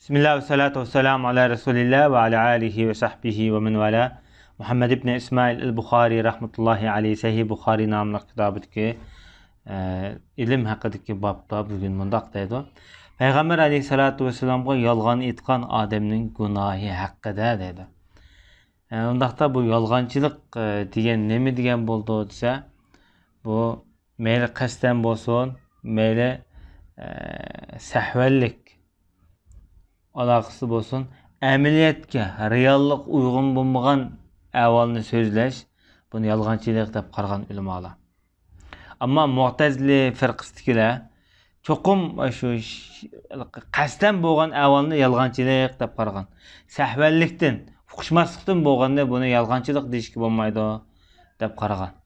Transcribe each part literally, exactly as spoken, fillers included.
بىسمىللا ۋەسسالاتۇ ۋەسسالامۇ ئالا رەسۇلىللا ۋە ئالا ئالىھى ۋە سەھبىھى ۋە مەن ۋالا. مۇھەممەد ئىبنى ئىسمائىل ئەل بۇخارى رەھمەتۇللاھى ئەلەيھى سەھىھ بۇخارى ناملىق كىتابىدىكى، ئە، ئىلىم ھەققىدىكى بابتا بۈگۈن مۇنداق دەيدۇ. پەيغەمبەر ئەلەيھىسسالاتۇ ۋەسسالامغا يالغان ئېيتقان ئادەمنىڭ گۇناھى ھەققىدە دەيدۇ. ئە، ئۇنداقتا بۇ يالغانچىلىق، ئە، دېگەن نېمە دېگەن بولىدۇ دېسە، بۇ مەيلى قەستەن بولسۇن، مەيلى، ئە، سەھۋەنلىك ئالاقىسى بولسۇن، ئەمەلىيەتكە، رېئاللىققا ئۇيغۇن بولمىغان ئەھۋالنى سۆزلەش، بۇنى يالغانچىلىق دەپ قارىغان ئۆلىمالار. ئەمما مۇئتەزىلە فىرقىسىدىكىلەر چوقۇم شۇ ش-، قەستەن بولغان ئەھۋالنى يالغانچىلىق دەپ قارىغان. سەھۋەنلىكتىن، ئۇقۇشماسلىقتىن بولغاننى بۇنى يالغانچىلىق دېيىشكە بولمايدۇ دەپ قارىغان.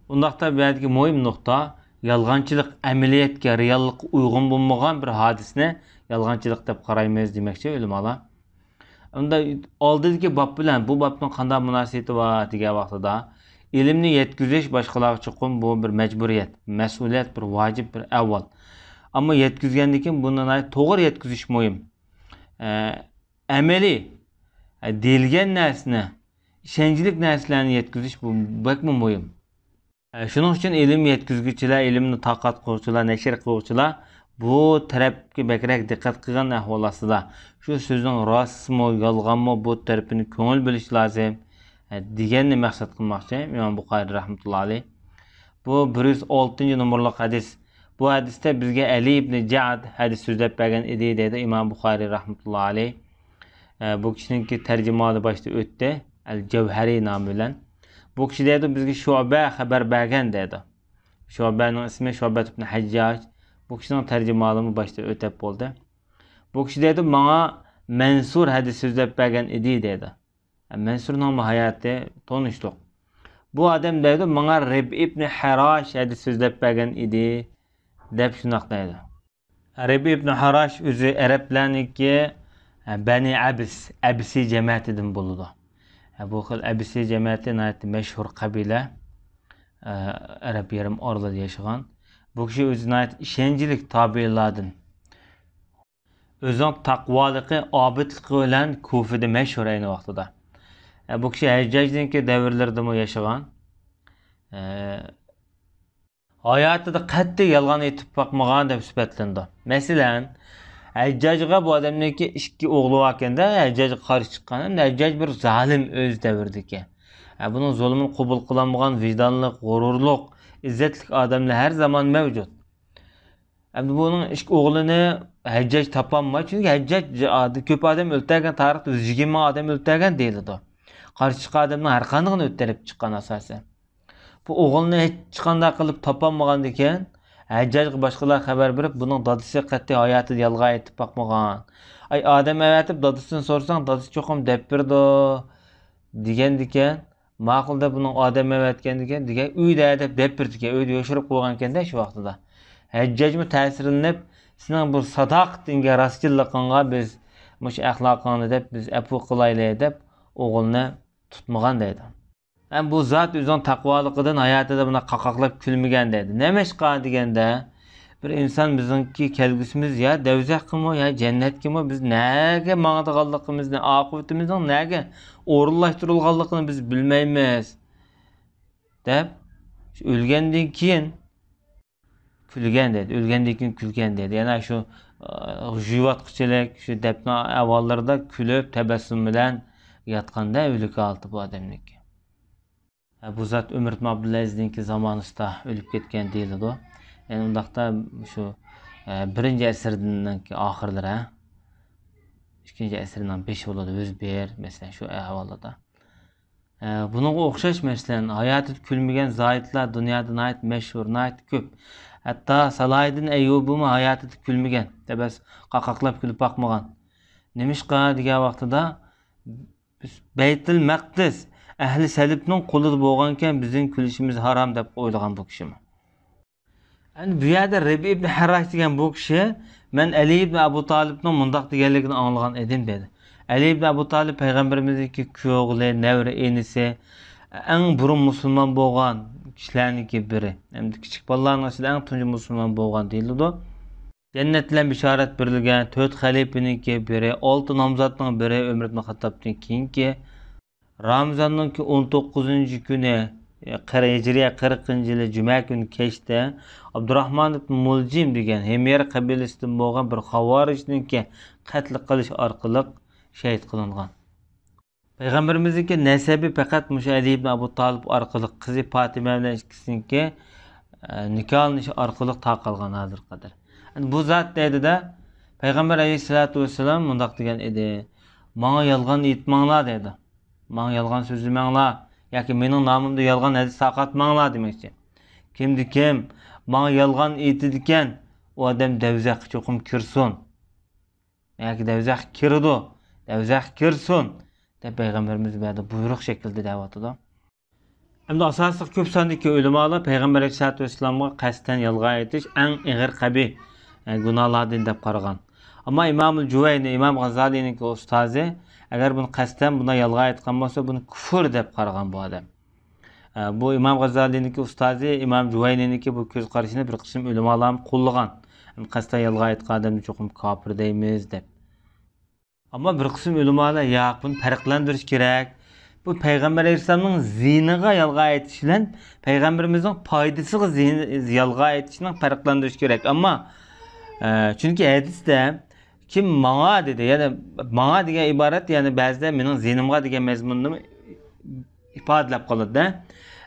ئۇنداقتا بۇ يەردىكى مۇھىم نۇقتا، يالغانچىلىق ئەمەلىيەتكە، رېئاللىققا ئۇيغۇن بولمىغان بىر ھادىسىنى يالغانچىلىق دەپ قارايمىز دېمەكچى ئۆلىمالار. ئۇندا ئالدىدىكى باب بىلەن بۇ بابنىڭ قانداق مۇناسىۋىتى بار دېگەن ۋاقتىدا، ئىلىمنى يەتكۈزۈش باشقىلارغا چوقۇم بۇ بىر مەجبۇرىيەت، مەسئۇلىيەت، بىر ۋاجىپ، بىر ئەھۋال. ئەمما يەتكۈزگەندىن كېيىن بۇنى ناھايىتى توغرا يەتكۈزۈش مۇھىم. ئە، ئەمەلىي، ئە، دېيىلگەن نەرسىنى ئىشەنچلىك نەرسىلەرنى يەتكۈزۈش بۇ بەكمۇ مۇھىم. شۇنىڭ ئۈچۈن ئىلىم يەتكۈزگۈچىلەر، ئىلىمنى تارقاتقۇچىلار، نەشر قىلغۇچىلار بۇ تەرەپكە بەكرەك دىققەت قىلغان ئەھۋال ئاستىدا، شۇ سۆزنىڭ راستمۇ، يالغانمۇ، بۇ تەرىپىنى كۆڭۈل بۆلۈش لازىم، دېگەننى مەقسەت قىلماقچى ئىمام بۇخارىي رەھمەتۇللا ئەلەيھ. بۇ بىر يۈز ئالتىنچى نومۇرلۇق ھەدىس. بۇ ھەدىستە بىزگە ئەلى ئىبنى جەئد ھەدىس سۆزلەپ بەرگەن ئىدى، دەيدۇ ئىمام بۇخارىي رەھمەتۇللا ئەلەيھ. ئە، بۇ كىشىنىڭكى تەرجىمىھالى باشتا ئۆتتى. ئەل جەۋھەرى نامى بىلەن. بۇ كىشى دەيدۇ، بىزگە شۇبە خەۋەر بەرگەن دەيدۇ. شۇبەنىڭ ئىسمى شۇبەت ئىبن ھەججاج. بۇ كىشىنىڭ تەرجىمىھالىمۇ باشتا ئۆتەپ بولدى. بۇ كىشى دەيدۇ، ماڭا مەنسۇر ھەدىس سۆزلەپ بەرگەن ئىدى دەيدۇ. مەنسۇرنىڭمۇ ھاياتى تونۇشلۇق. بۇ ئادەم دەيدۇ، ماڭا رەبى ئىبنى ھەراش ھەدىس سۆزلەپ بەرگەن ئىدى، دەپ شۇنداق دەيدۇ. رەبى ئىبنى ھەراش ئۆزى ئەرەبلەرنىڭكى، ئە، بەنى ئەبس، ئەبسىي جەمەتىدىن بولىدۇ. ئە، بۇ خىل ئەبسىي جەمەتى ناھايىتى مەشھۇر قەبىلە، ئە، ئەرەب يېرىم ئارىلىدا ياشىغان. بۇ كىشى ئۆزى ناھايىتى ئىشەنچلىك تابىئىنلاردىن. ئۆزىنىڭ تەقۋالىقى، ئابىدلىقى بىلەن كۇفىدە مەشھۇر ئەينى ۋاقتىدا. ئە، بۇ كىشى ھەججاجنىڭكى دەۋرلىرىدىمۇ ياشىغان. ئە، ھاياتىدا قەتئىي يالغان ئېيتىپ باقمىغان دەپ سۈپەتلىنىدۇ. مەسىلەن، ھەججاجغا بۇ ئادەمنىڭكى ئىككى ئوغلى باركەندە، ھەججاجغا قارشى چىققان. ئەمدى ھەججاج بىر زالىم ئۆز دەۋرىدىكى. ئە، بۇنىڭ زۇلمىنى قوبۇل قىلالمىغان ۋىجدانلىق، غۇرۇرلۇق، ئىززەتلىك ئادەملەر ھەر زامان مەۋجۇت. ئەمدى بۇنىڭ ئىككى ئوغلىنى ھەججاج تاپالماي، چۈنكى ھەججاج كۆپ ئادەم ئۆلتۈرگەن، تارىختا يۈز يىگىرمە ئادەم ئۆلتۈرگەن دېيىلىدۇ. قارشى چىققان ئادەمنىڭ ھەر قاندىقىنى ئۆلتۈرۈپ چىققان ئاساسەن. بۇ ئوغلىنى ھېچقانداق قىلىپ تاپالمىغاندىكىن، ھەججاجغا باشقىلار خەۋەر بېرىپ، بۇنىڭ دادىسى قەتئىي ھاياتىدا يالغان ئېيتىپ باقمىغان. ئاي، ئادەم ئەۋەتىپ دادىسىدىن سورىساڭ، دادىسى چوقۇم دەپ بېرىدۇ، دېگەندىكەن. ماقۇل دەپ، بۇنىڭ ئادەم ئەۋەتكەندىكەن، دېگەن، ئۆيدە دەپ، دەپ بېرىپتىكەن، ئۆيدە يوشۇرۇپ قويغانكەندە شۇ ۋاقتىدا. ھەججاجمۇ تەسىرلىنىپ، سېنىڭ بۇ ساداقىتىڭگە، راستچىللىقىڭغا بىز مۇشۇ ئەخلاقىڭنى دەپ، بىز ئەپۇ قىلايلى دەپ، ئوغلىنى تۇتمىغان دەيدۇ. ھەم بۇ زات ئۆزىنىڭ تەقۋالىقىدىن ھاياتىدا بۇنداق قاقاقلاپ كۈلمىگەن دەيدۇ. نېمىشقا دېگەندە، بىر ئىنسان بىزنىڭكى كەلگۈسىمىز يا دەۋزەخكىمۇ، يا جەننەتكىمۇ، بىز نەگە ماڭىدىغانلىقىمىزنى، ئاقىۋىتىمىزنىڭ نەگە ئورۇنلاشتۇرۇلغانلىقىنى بىز بىلمەيمىز، دەپ، شۇ ئۆلگەندىن كېيىن كۈلگەن دەيدۇ، ئۆلگەندىن كېيىن كۈلگەن دەيدۇ. يەنە شۇ، ئە، يۇيۇۋاتقۇچىلىك، شۇ دەپنە ئەھۋاللىرىدا كۈلۈپ، تەبەسسۇم بىلەن ياتقاندا ئۆلۈك ھالىتى بۇ ئادەمنىڭكى. ئە، بۇ زات ئۆمەر ئىبن ئابدۇلئەزىزنىڭكى زامانىسىدا ئۆلۈپ كەتكەن دېيىلىدۇ. يەنى ئۇنداقتا شۇ، ئە، بىرىنچى ئەسىرنىڭكى ئاخىرلىرى، ھە؟ ئىككىنچى ئەسىرنىڭ بېشى بولىدۇ، يۈز بىر، مەسىلەن، شۇ ئەھۋالدا. ئە، بۇنىڭغا ئوخشاش، مەسىلەن، ھاياتىدا كۈلمىگەن زاھىدلار دۇنيادا ناھايىتى مەشھۇر، ناھايىتى كۆپ. ھەتتا سالاھىدىن ئەييۇبىمۇ ھاياتىدا كۈلمىگەن، تەبەس قاقاقلاپ كۈلۈپ باقمىغان. نېمىشقا دېگەن ۋاقتىدا، بىز بەيتۇل مەقدىس ئەھلى سەلىپنىڭ قولىدا بولغانكەن، بىزنىڭ كۈلۈشىمىز ھارام دەپ ئويلىغان بۇ كىشىمۇ. ئەمدى بۇ يەردە رەبىئە ئىبن ھەرراش دېگەن بۇ كىشى، مەن ئەلى ئىبن ئەبۇ تالىپنىڭ مۇنداق دېگەنلىكىنى ئاڭلىغان ئىدىم، دېدى. ئەلى ئىبن ئەبۇ تالىپ پەيغەمبىرىمىزنىڭكى كۈيئوغلى، نەۋرە ئىنىسى، ئەڭ بۇرۇن مۇسۇلمان بولغان كىشىلەرنىڭكى بىرى. ئەمدى كىچىك بالىلارنىڭ ئىچىدە ئەڭ تۇنجى مۇسۇلمان بولغان دېيىلىدۇ. جەننەت بىلەن بېشارەت بېرىلگەن تۆت خەلىپىنىڭكى بىرى، ئالتە نامزاتنىڭ بىرى ئۆمەر ئىبن خەتتابتىن كېيىنكى رامىزاننىڭكى ئون توققۇزىنچى كۈنى، قىر-، ھىجرىيە قىرىقىنچى يىلى جۈمە كۈنى كەچتە ئابدۇراخمان ئىبن مۇلجىم دېگەن ھىميەر قەبىلىسىدىن بولغان بىر خاۋارىجنىڭكى قەتل قىلىش ئارقىلىق شېھىت قىلىنغان. پەيغەمبىرىمىزنىڭكى نەسەبى پەقەت مۇشۇ ئەلى ئىبن ئەبۇ تالىپ ئارقىلىق، قىزى پاتىمە بىلەن ئىككىسىنىڭكى، ئە، نىكاھلىنىشى ئارقىلىق تارقالغان ھازىرغا قەدەر. ئەمدى بۇ زات دەيدۇ-دە، پەيغەمبەر ئەلەيھىسسالاتۇ ۋەسسالام مۇنداق دېگەن ئىدى، «ماڭا يالغان ئېيتماڭلار» دەيدۇ. «ماڭا يالغان سۆزلىمەڭلار، ياكى مېنىڭ نامىمدا يالغان ھەدىس تارقاتماڭلار» دېمەكچى. كىمدە كىم ماڭا يالغان ئېيتىدىكەن، ئۇ ئادەم دەۋزەخكە چوقۇم كىرسۇن. ياكى دەۋزەخكە كىرىدۇ، دەۋزەخكە كىرسۇن، دەپ پەيغەمبىرىمىز بۇ يەردە بۇيرۇق شەكلىدە دەۋاتىدۇ. ئەمدى ئاساسلىق كۆپ ساندىكى ئۆلىمالار پەيغەمبەر ئەلەيھىسسالاتۇ ۋەسسالامغا قەستەن يالغان ئېيتىش ئەڭ ئېغىر قەبىھ، ئە، گۇناھلاردىن دەپ قارىغان. ئەمما ئىمامۇل جۇۋەينى، ئىمام غازالىينىڭكى ئۇستازى، ئەگەر بۇنى قەستەن بۇنداق يالغان ئېيتقان بولسا، بۇنى كۇفۇر دەپ قارىغان بۇ ئادەم. ئە، بۇ ئىمام غازالىنىڭكى ئۇستازى ئىمام جۇۋەينىنىڭكى بۇ كۆز قارىشىنى بىر قىسىم ئۆلىمالارمۇ قوللىغان. قەستەن يالغان ئېيتقان ئادەمنى چوقۇم كاپىر دەيمىز دەپ. ئەمما بىر قىسىم ئۆلىمالار، «ياق، بۇنى پەرقلەندۈرۈش كېرەك. بۇ پەيغەمبەر ئەلەيھىسسالامنىڭ زىيىنىغا يالغان ئېيتىش بىلەن پەيغەمبىرىمىزنىڭ پايدىسىغا زىيىن، يالغان ئېيتىشنىڭ پەرقلەندۈرۈش كېرەك.» ئەمما، ئە، چۈنكى ھەدىستە «كىم ماڭا» دېدى. يەنى «ماڭا» دېگەن ئىبارەت، يەنى بەزىدە «مېنىڭ زىيىنىمغا» دېگەن مەزمۇننىمۇ ئىپادىلەپ قالىدۇ-دە.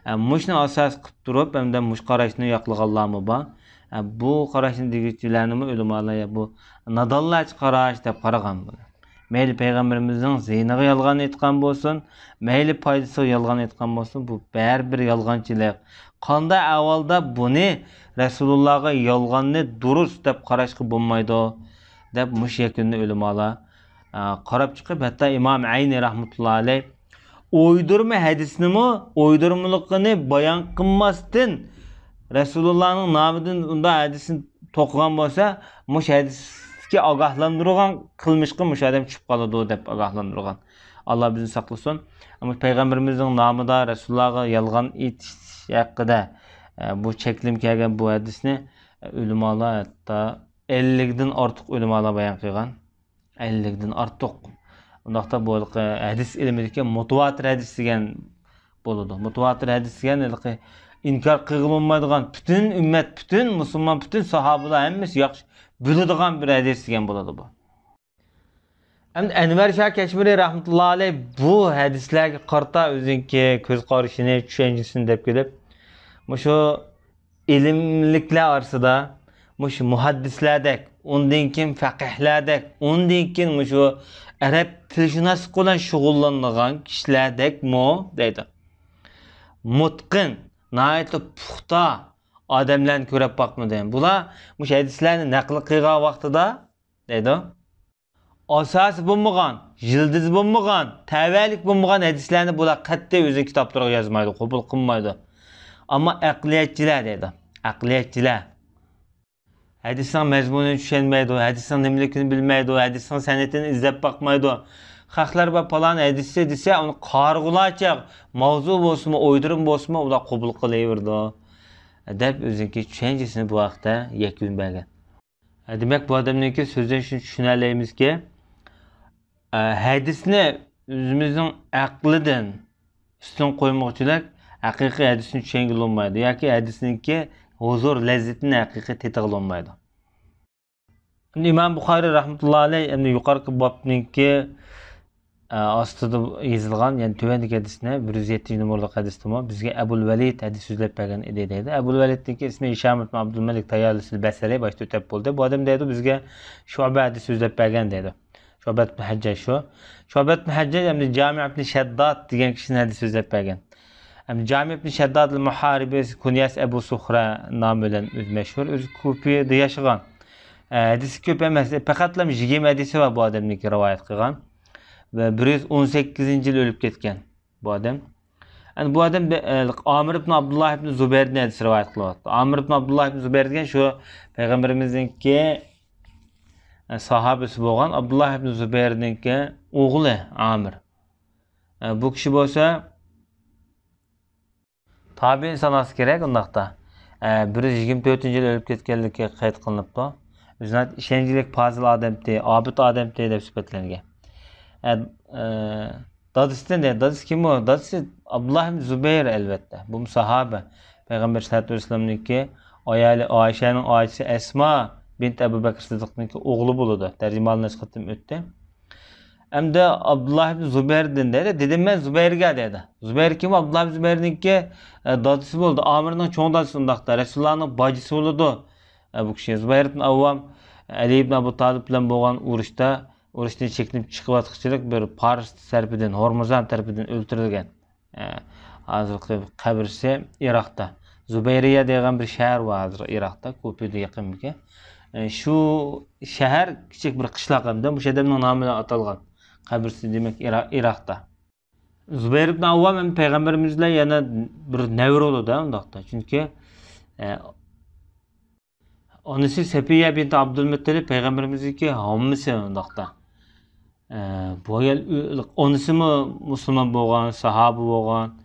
ئە، مۇشۇنى ئاساس قىلىپ تۇرۇپ، ھەمدە مۇشۇ قاراشنى ياقلىغانلارمۇ بار. ئە، بۇ قاراشنى دېگۈچىلەرنىمۇ ئۆلىمالار، «يا، بۇ نادانلارچە قاراش» دەپ قارىغان بۇنى. مەيلى پەيغەمبىرىمىزنىڭ زىيىنىغا يالغان ئېيتقان بولسۇن، مەيلى پايدىسىغا يالغان ئېيتقان بولسۇن، بۇ بەرىبىر يالغانچىلىق. قانداق ئەھۋالدا بۇنى رەسۇلۇللاغا يالغاننى دۇرۇس دەپ قاراشقا بولمايدۇ، دەپ مۇشۇ يەكۈننى ئۆلىمالار، ئە، قاراپ چىقىپ، ھەتتا ئىمام ئەينى رەھمەتۇللا ئەلەي ئويدۇرما ھەدىسنىمۇ ئويدۇرمىلىقىنى بايان قىلماستىن، رەسۇلۇللانىڭ نامىدىن ئۇنداق ھەدىسنى توقۇغان بولسا، مۇشۇ ھەدىستىكى ئاگاھلاندۇرغان قىلمىشقا مۇشۇ ئادەم چۈشۈپ قالىدۇ، دەپ ئاگاھلاندۇرغان. ئاللا بىزنى ساقلىسۇن. ئەمما پەيغەمبىرىمىزنىڭ نامىدا رەسۇلۇللاغا يالغان ئېيتىش ھەققىدە، ئە، بۇ چەكلىمە كەلگەن بۇ ھەدىسنى، ئە، ئۆلىمالار ھەتتا ئەللىكتىن ئارتۇق ئۆلىمالار بايان قىلغان. ئەللىكتىن ئارتۇق. ئۇنداقتا بۇ ھېلىقى ھەدىس ئىلمىدىكى مۇتىۋاتىر ھەدىس دېگەن بولىدۇ. مۇتىۋاتىر ھەدىس دېگەن ھېلىقى ئىنكار قىلغىلى بولمايدىغان، پۈتۈن ئۈممەت، پۈتۈن مۇسۇلمان، پۈتۈن ساھابىلار ھەممىسى ياخشى بىلىدىغان بىر ھەدىس دېگەن بولىدۇ بۇ. ئەمدى ئەنۋەر شاھ كەشمىرى رەھمەتۇللا ئەلەي بۇ ھەدىسلەرگە قارىتا ئۆزىنىڭكى كۆز قارىشىنى، چۈشەنچىسىنى دەپ كېلىپ، مۇشۇ ئىلىملىكلەر ئارىسىدا مۇشۇ مۇھەددىسلەردەك، ئۇندىن كېيىن فەقىھلەردەك، ئۇندىن كېيىن مۇشۇ ئەرەب تىلشۇناسلىقى بىلەن شۇغۇللانغان كىشىلەردەكمۇ دەيدۇ. مۇتقىن، ناھايىتى پۇختا ئادەملەرنى كۆرۈپ باقمىدىم. بۇلار مۇشۇ ھەدىسلەرنى نەقىل قىلغان ۋاقتىدا دەيدۇ. ئاساسى بولمىغان، يىلدىزى بولمىغان، تەۋەلىك بولمىغان ھەدىسلەرنى بۇلار قەتئىي ئۆزىنىڭ كىتابلىرىغا يازمايدۇ، قوبۇل قىلمايدۇ. ئەمما ئەقلىيەتچىلەر دەيدۇ. ئەقلىيەتچىلەر. ھەدىسنىڭ مەزمۇنىنى چۈشەنمەيدۇ، ھەدىسنىڭ نېمىلىكىنى بىلمەيدۇ، ھەدىسنىڭ سەنىدىنى ئىزدەپ باقمايدۇ. خەقلەر بار پالان ھەدىسى دېسە، ئۇنى قارىغۇلارچە، ماۋزۇ بولسىمۇ، ئويدۇرما بولسىمۇ، ئۇلار قوبۇل قىلىۋېرىدۇ، دەپ ئۆزىنىڭكى چۈشەنچىسىنى بۇ ھەقتە يەكۈن بەرگەن. دېمەك، بۇ ئادەمنىڭكى سۆزىدىن شۇنى چۈشىنەلەيمىزكى، ھەدىسنى ئۆزىمىزنىڭ ئەقلىدىن ئۈستۈن قويمىغۇچىلەر ھەقىقىي ھەدىسنى چۈشەنگىلى بولمايدۇ ياكى ھەدىسنىڭكى ھۇزۇر لەززىتىنى ھەقىقىي تېتىغىلى بولمايدۇ. ئىمام بۇخارىي رەھمەتۇللا ئەلەي ئەمدى يۇقىرىقى بابنىڭكى ئە، ئاستىدا يېزىلغان، يەنى تۆۋەندىكى ھەدىسنى، بىر يۈز يەتتىنچى نومۇرلۇق ھەدىستىمۇ بىزگە ئەبۇل ۋەلىد ھەدىس سۆزلەپ بەرگەن ئىدى دەيدۇ. ئەبۇل ۋەلىدنىڭكى ئىسمى ھىشام ئىبن ئابدۇلمەلىك تايالىسىل بەسرى، باشتا ئۆتەپ بولدى. بۇ ئادەم دەيدۇ، بىزگە شۇبە ھەدىس سۆزلەپ بەرگەن دەيدۇ. شۇبە ئىبن ھەججاج شۇ. شۇبە ئىبن ھەججاج ئەمدى جامى ئىبن شەدداد دېگەن كىشىنى ھەدىس سۆزلەپ بەرگەن. ئەمدى جامى ئىبن شەدداد ئەل مۇھارىبى، كۇنيەسى ئەبۇ سۇخرا نامى بىلەن ئۆزى مەشھۇر، ئۆزى كۇفىدا ياشىغان. ئە، ھەدىسى كۆپ ئەمەس، پەقەتلا يىگىرمە ھەدىسى بار بۇ ئادەمنىڭكى رىۋايەت قىلغان. ۋە بىر يۈز ئون سەككىزىنچى يىل ئۆلۈپ كەتكەن بۇ ئادەم. ئەمدى بۇ ئادەم بە-، ئە، ئامىر ئىبن ئابدۇللا ئىبن زۇبەيردىن ھەدىس رىۋايەت قىلىۋاتىدۇ. ئامىر ئىبن ئابدۇللا ئىبن زۇبەير دېگەن شۇ پەيغەمبىرىمىزنىڭكى، ئە، ساھابىسى بولغان ئابدۇللا ئىبن زۇبەيرنىڭكى ئوغلى ئامىر. ئە، بۇ كىشى بولسا تابىئىن سانالسا كېرەك ئۇنداقتا. ئە، بىر يۈز يىگىرمە تۆتىنچى يىلى ئۆلۈپ كەتكەنلىكى قەيت قىلىنىپتۇ. ئۆزىنى ئىشەنچلىك پازىل ئادەمتى، ئابىد ئادەمتى دەپ سۈپەتلەنگەن. ئە، ئە، دادىسىدىن دەيدۇ. دادىسى كىم ئۇ؟ دادىسى ئابدۇللا ئىبن زۇبەير، ئەلۋەتتە. بۇمۇ ساھابە. پەيغەمبەر سەللەللاھۇ ئەلەيھى ۋەسەللەمنىڭكى ئايالى ئائىشەنىڭ ئاچىسى ئەسما بىنت ئەبۇ بەكر سىددىقنىڭكى ئوغلى بولىدۇ. تەرجىمىھالى نەچچە قېتىم ئۆتتى. ئەمدى ئابدۇللا ئىبن زۇبەيردىن دەيدۇ. دېدىم مەن زۇبەيرگە دەيدۇ. زۇبەير كىم؟ ئابدۇللا ئىبن زۇبەيرنىڭكى، ئە، دادىسى بولىدۇ. ئامىرنىڭ چوڭ دادىسى ئۇنداقتا. رەسۇلۇللانىڭ باجىسى بولىدۇ. ئە، بۇ كىشى زۇبەير ئىبن ئاۋۋام ئەلى ئىبن ئەبۇ تالىپ بىلەن بولغان ئۇرۇشتا، ئۇرۇشتىن چېكىنىپ چىقىۋاتقۇچىلىق بىر پارس تەرىپىدىن، ھورمۇزان تەرىپىدىن ئۆلتۈرۈلگەن. ئە، ھازىرقى قەبرىسى ئىراقتا. زۇبەيرىيە دېگەن بىر شەھەر بار ھازىر ئىراقتا، كۇفىگە يېقىنمىكەن. ئە، شۇ شەھەر كىچىك بىر قىشلاق ئەمدى، مۇشۇ ئادەمنىڭ نامى بىلەن ئاتالغان. قەبرىسى دېمەك ئىرا-، ئىراقتا. زۇبەير ئىبن ئاۋۋام ھەم پەيغەمبىرىمىز بىلەن يەنە بىر نەۋرە بولىدۇ ئۇنداقتا. چۈنكى، ئە، ئانىسى سەپىيە بىنت ئابدۇلمۇتتەلىب پەيغەمبىرىمىزنىڭكى ھاممىسى ئۇنداقتا. ئە، بۇ ئايال ئۆ-، ئانىسىمۇ مۇسۇلمان بولغان، ساھابە بولغان.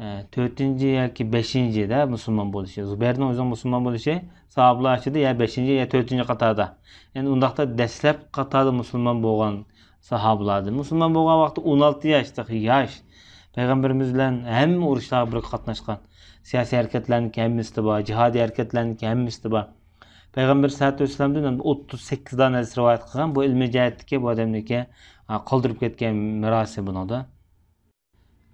ئە، تۆتىنچى ياكى بەشىنچىدە مۇسۇلمان بولۇشى. زۇبەيرنىڭ ئۆزىنىڭ مۇسۇلمان بولۇشى ساھابىلار ئىچىدە يا بەشىنچى، يا تۆتىنچى قاتاردا. يەنى ئۇنداقتا دەسلەپ قاتاردا مۇسۇلمان بولغان ساھابىلاردىن. مۇسۇلمان بولغان ۋاقتى ئون ئالتە ياش، تېخى ياش. پەيغەمبىرىمىز بىلەن ھەممە ئۇرۇشلارغا بىرگە قاتناشقان. سىياسىي ھەرىكەتلەرنىڭكى ھەممىسىدە بار، جىھادىي ھەرىكەتلەرنىڭكى ھەممىسىدە بار. پەيغەمبەر سەللەللاھۇ ئەلەيھى ۋەسەللەمدىن ئوتتۇز سەككىز دانە ھەدىس رىۋايەت قىلغان. بۇ ئىلمىي جەھەتتىكى بۇ ئادەمنىڭكى، ھە، قالدۇرۇپ كەتكەن مىراسى بۇنىڭدا.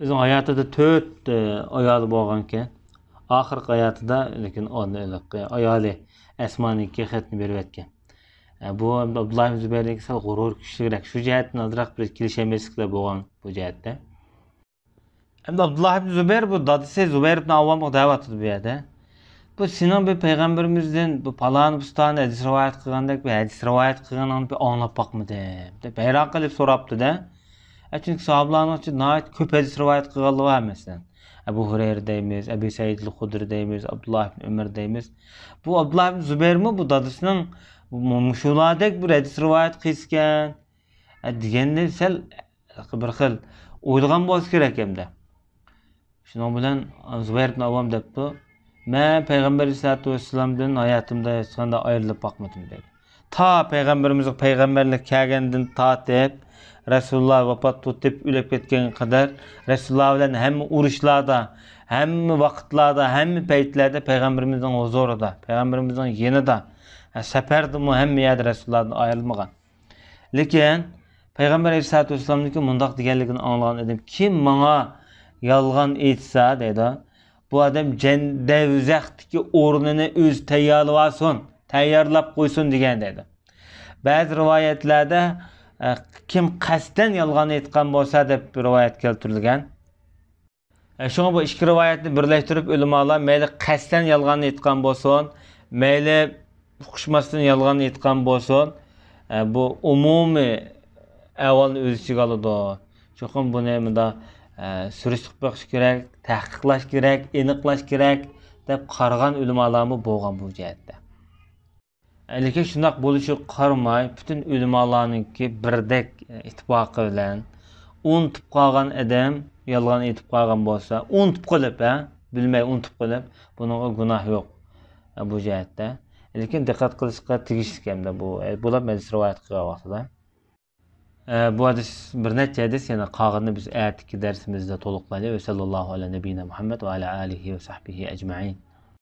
ئۆزىنىڭ ھاياتىدا تۆت، ئە، ئايالى بولغانكەن. ئاخىرقى ھاياتىدا لېكىن ئايالى ئەسمانىڭكى خەتنى بېرىۋەتكەن. ئە، بۇ ئابدۇللا ئىبن زۇبەيرنىڭكى سەل غۇرۇرى كۈچلۈكرەك. شۇ جەھەتتىن ئازراق بىر كېلىشەلمەسلىكلەر بولغان بۇ جەھەتتە. ئەمدى ئابدۇللا ئىبن زۇبەير بۇ دادىسى زۇبەير ئىبن ئاۋۋامغا دەۋاتىدۇ بۇ يەردە. بۇ سېنىڭ بىر پەيغەمبىرىمىزدىن بۇ پالانى پۇستانى ھەدىس رىۋايەت قىلغاندەك بىر ھەدىس رىۋايەت قىلغىنىڭنى بىر ئاڭلاپ باقمىدىم، دەپ ھەيران قېلىپ سوراپتۇ-دە. ئە، چۈنكى ساھابىلارنىڭ ئىچىدە ناھايىتى كۆپ ھەدىس رىۋايەت قىلغانلار بار، مەسىلەن، ئەبۇ ھۇرەيرە دەيمىز، ئەبۇ سەئىدىل خۇدرى دەيمىز، ئابدۇللا ئىبن ئۆمەر دەيمىز. بۇ ئابدۇللا ئىبن زۇبەيرمۇ بۇ دادىسىنىڭ مۇ-، مۇشۇلاردەك بىر ھەدىس رىۋايەت قىلسىكەن، ئە، دېگەننى سەل بىر خىل ئويلىغان بولسا كېرەك ئەمدى. شۇنىڭ بىلەن زۇبەير ئىبن ئاۋۋام دەپتۇ، مەن پەيغەمبەر ئەلەيھىسسالاتۇ ۋەسسالامدىن ھاياتىمدا ھېچقانداق ئايرىلىپ باقمىدىم، دەيدۇ. تا پەيغەمبىرىمىزگە پەيغەمبەرلىك كەلگەندىن تارتىپ، رەسۇلۇللا ۋاپات تېپىپ ئۆلۈپ كەتكەنگە قەدەر، رەسۇلۇللا بىلەن ھەممە ئۇرۇشلاردا، ھەممە ۋاقىتلاردا، ھەممە پەيتلەردە پەيغەمبىرىمىزنىڭ ھۇزۇرىدا، پەيغەمبىرىمىزنىڭ يېنىدا، سەپەردىمۇ ھەممە يەردە رەسۇلۇللادىن ئايرىلمىغان. لېكىن پەيغەمبەر ئەلەيھىسسالاتۇ ۋەسسالامنىڭكى مۇنداق دېگەنلىكىنى ئاڭلىغان ئىدىم، كىم ماڭا يالغان ئېيتسا، دەيدۇ، بۇ ئادەم جەن-، دەۋزەختىكى ئورنىنى ئۆزى تەييارلىۋالسۇن، تەييارلاپ قويسۇن دېگەن، دەيدۇ. بەزى رىۋايەتلەردە، ئە، كىم قەستەن يالغان ئېيتقان بولسا دەپ رىۋايەت كەلتۈرۈلگەن. ئە، شۇڭا بۇ ئىككى رىۋايەتنى بىرلەشتۈرۈپ، ئۆلىمالار مەيلى قەستەن يالغان ئېيتقان بولسۇن، مەيلى ئۇقۇشماستىن يالغان ئېيتقان بولسۇن، ئە، بۇ ئومۇمىي ئەھۋالنى ئۆز ئىچىگە ئالىدۇ. چوقۇم بۇنى مۇنداق، ئە، سۈرۈشتۈرۈپ بېقىش كېرەك، تەھقىقلاش كېرەك، ئېنىقلاش كېرەك دەپ قارىغان ئۆلىمالارمۇ بولغان بۇ جەھەتتە. لېكىن شۇنداق بولۇشىغا قارىماي، پۈتۈن ئۆلىمالارنىڭكى بىردەك ئىتتىپاقى بىلەن، ئۇنتۇپ قالغان ئادەم يالغان ئېيتىپ قالغان بولسا، ئۇنتۇپ قېلىپ، ھە، بىلمەي ئۇنتۇپ قېلىپ، بۇنىڭغا گۇناھ يوق، بۇ جەھەتتە. لېكىن دىققەت قىلىشقا تېگىشلىك ئەمدى بۇ، بۇلار ھەدىس رىۋايەت قىلغان ۋاقتىدا. ئە، بۇ ھەدىس بىر نەچچە ھەدىس، يەنە قالغىنىنى بىز ئەتىكى دەرسىمىزدە تولۇقلايلى. ۋە سەللەللاھۇ ئەلە نەبىييىنا مۇھەممەد ۋە ئەلە ئالىھى ۋە سەھبىھى ئەجمەئىن.